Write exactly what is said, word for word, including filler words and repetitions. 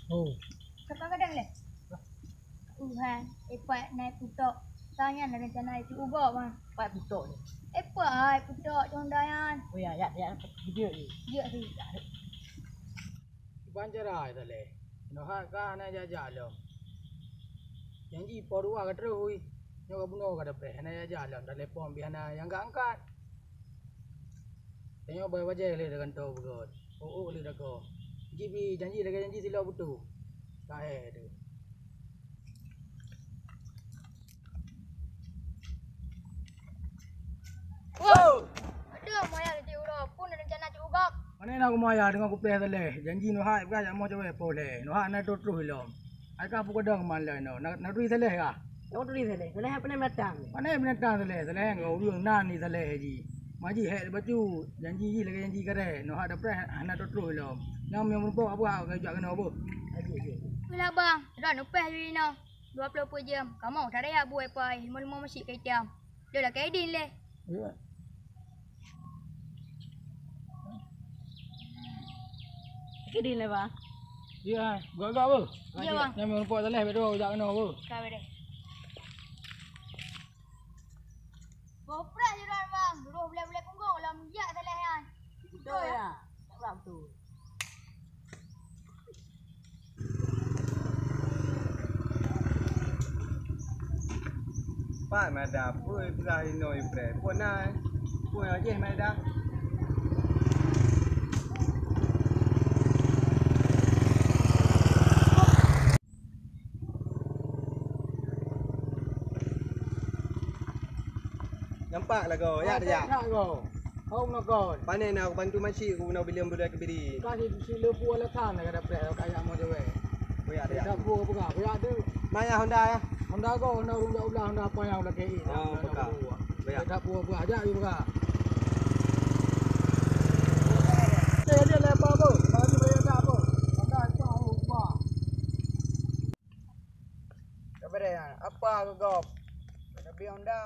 Oh. Siapa kadang leh? Tuhan, epat naik putok. Tanya nak rencana itu ugok mah. Pat putok ni. Epat ai putok cong dayan. Oh ya, ya, ya, video ni. Ya sih. Ban cara tadi. Noh ka hana jajak lom. Janji po dua ka terus ui. Nyoe ka bunoe ka dapet hana jajak lom, telepon pih hana nyang angkat. Tanyoe bai bajée lé di kantô beugöt. Oh, oh, lé dagoe. Ji bi janji lagée janji silop beutôi. Ka hai tu. Wow! Aduh, maya lé uroe pun ada rencana cuk ugok. Mana nak rumah ya dengan kupleh tadi. Janji noh hai bukan jak mau cawe poleh. Noh hai nak terus ilom. Ai ka pukul dong man lé noh. Nak nak turi tadi kah? Nak turi tadi. Tadi apa nak datang? Mana binatang tadi? Tadi enggak urang nan ni tadi ji. Maji hek bacu. Janji ji lagi janji kare. Noh hai dapreh hana terus ilom. Nyam yang merumpok apa kau jak kena apa? Aji aji. Pula bang, dah upah dulu noh. Dua puluh peuet jeuem. Kamoe tarayat buet pai, lima-lima masjid ka itam. Lôn lakée idin lé. Iya. Lakée idin lé, Bang. Iya, hai. Gak-gak, Bu. Iya, Bang. Nyang meureumpok teuléh, beudôh, jak keunoe, Bu. Ka, beudôh. Boh preh jeuran, Bang. Roh bulèe-bulèe punggong, lom jak teuléh nyan. Beutôi, ya. Beutôi. Pat mada, peue peugah inoe ipreh? Peue na, eh? Peue na jih mada? Nampak lagoe, ya, ya. Nampak lagoe. Hong nokon. Pane na bantu masjid ku na bilem bulai kebiri. Ka si, si leupeu alasan ka dapet ka yak mo jawai. Kuyak dia. Dak buah buka, kuyak tu. Maya Honda ya? Honda ko, Honda urung dak ulah, Honda apa yang ulah kei. Oh, buka. Kuyak. Dak buah buka aja yu buka. Saya dia lepa bu, kalau tu bayar tak bu. Honda itu hong lupa. Apa dia? Apa ke gop? Tapi Honda.